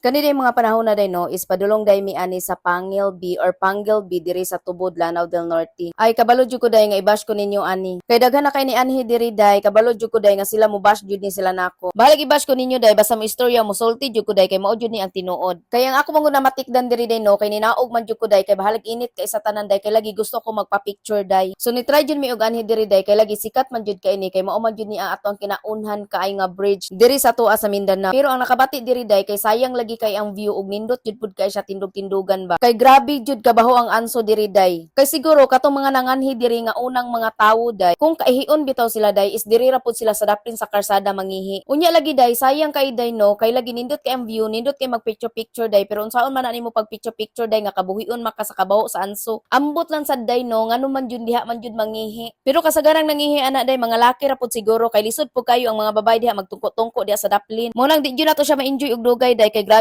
Kani day mga panahon na day, no, is padulong day mi ani sa Pangil B or Pangil B diri sa Tubod, Lanao del Norte. Ay, kabalo jud ko day nga i-bash ko ninyo ani. Kay daghan na kay ni anhi diri day, kabalo jud ko day nga sila mo bash jud ni sila nako. Bahalag i-bash ko ninyo day, basta mo istorya mo sulti jud ko day kay mao jud ni ang tinuod. Kay ang ako man gud na matikdan diri day, no, kay ninaog man jud ko day kay bahalag init kay sa tanan day kay lagi gusto ko magpa-picture day. So ni try jud mi og anhi diri day kay lagi sikat man jud kay ni kay mao man jud ni ang ato ang kinaunhan kaay nga bridge diri sa atoa sa Mindanao. Pero ang nakabati diri day kay sayang lagi kay ang view ug nindot jud pud kay siya tindog-tindugan ba. Kay grabe jud kabaho ang anso diri day. Kay siguro katong mga nanganhi diri nga unang mga tawo day, kung kaihion bitaw sila day is diri ra pud sila sa daplin sa karsada mangihi. Unya lagi day, sayang kay day, no, kay lagi nindot kay ang view, nindot kay mag picture picture day, pero unsaon man na nimo pag picture picture day nga kabuhion maka sa kabaho sa anso. Ambot lang sad day, no, ngano man jud diha man jud mangihi. Pero kasagarang nangihi ana day mga laki ra pud siguro kay lisod pud kayo ang mga babae diha magtungko-tungko diha sa daplin. Mo nang di jud nato siya ma-enjoy og dugay day kay grabe